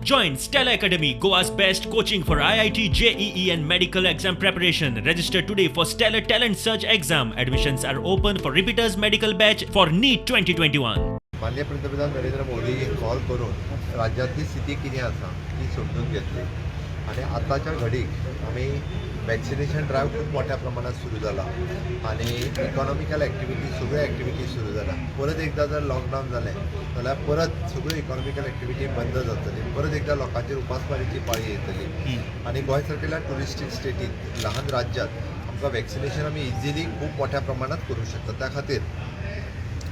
Join Stella Academy, Goa's best coaching for IIT, JEE, and medical exam preparation. Register today for Stellar Talent Search exam. Admissions are open for repeaters medical batch for NEET 2021. माननीय पंतप्रधान Narendra Modi call करून राज्यांतली स्थिती कितें आसा ती समजून घेतली आनी आतांच्या घडीक आमी वॅक्सिनेशन ड्रायव्ह खूब मोठ्या प्रमाणात सुरू जाला आनी इकॉनॉमिकल एक्टिविटी, सगळ्यो एक्टिविटी सुरू जाला. परत एकदां जर लॉकडावन जालें जाल्यार परत सगळ्यो इकॉनॉमिकल एक्टिविटी बंद जातली, परत एकदां लोकांचेर उपासमारीची पाळी येतली आनी गोंय सारकेल्या ट्युरिस्टीक स्टेटीत, लहान राज्यात आमकां वॅक्सिनेशन आमी इजिली खूब मोठ्या प्रमाणात करूंक शकता. त्या खातीर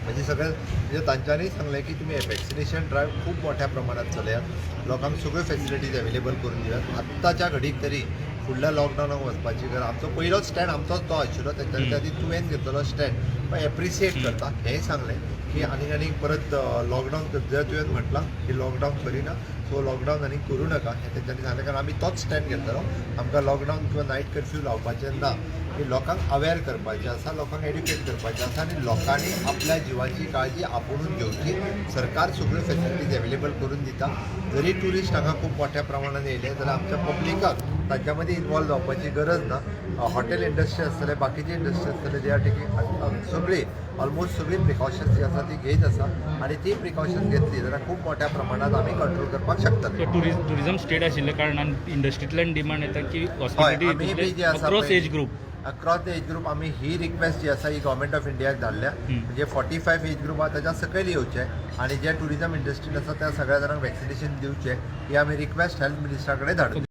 म्हणजे सगळें, म्हणजे तांच्यांनी सांगलें की तुमी वॅक्सिनेशन ड्रायव्ह खूब मोठ्या प्रमाणात चलयात, लोकांक सगळ्यो फॅसिलिटीज अवेलेबल करून दियात. आत्ताच्या घडीक तरी फुडल्या लॉकडावनाक वचपाची गरज. आमचो पयलोच स्टँड आमचोच तो आशिल्लो. तेच्या खातीर तुवें घेतलेलो स्टँड एप्रिसिएट करता हेंय सांगलें की आनीक आनीक परत लॉकडावन जर तुवें म्हटलां की लॉकडावन करिना, सो लॉकडावन आनी करूं नाका हें तेंच्यांनी सांगलें, कारण आमी तोच स्टँड घेतलेलो. आमकां लॉकडावन किंवा नायट कर्फ्यू लावपाचें ना, की लोकांक अवेर करपाचें आसा, लोकांक एड्युकेट करपाचें आसा आनी लोकांनी आपल्या जिवाची काळजी आपुणून घेवची. सरकार सगळ्यो फॅसिलिटीज अवेलेबल करून दिता. जरी ट्युरिस्ट हांगा खूब मोठ्या प्रमाणान येयले जाल्यार आमच्या पब्लिकाक तांच्या मदीं इनवॉल्व जावपाची गरज ना. हॉटेल इंडस्ट्री आसतले, बाकीचे इंडस्ट्री आसतले, they are taking सगळी, ऑलमोस्ट सगळी प्रिकॉशन्स जी आसा ती घेयत आसा आनी ती प्रिकॉशन्स घेतली जाल्यार खूब मोठ्या प्रमाणात आमी कंट्रोल करपाक शकतले. टुरिझम स्टेट आशिल्ल्या कारणान इंडस्ट्रींतल्यान डिमांड येता की हय, आमी बी जे आसा अक्रॉस पळय, age group. Across the age group आमी ही रिक्वेस्ट जी आसा ही गव्हर्मेंट ऑफ इंडियाक धाडल्या. म्हणजे 45 एज ग्रुप आहा ताच्या सकयल येवचे आनी जे टुरिझम इंडस्ट्रीन आसा त्या सगळ्या जाणांक वॅक्सिनेशन दिवचें, ही आमी रिक्वेस्ट हेल्थ मिनिस्टरा कडेन धाडून.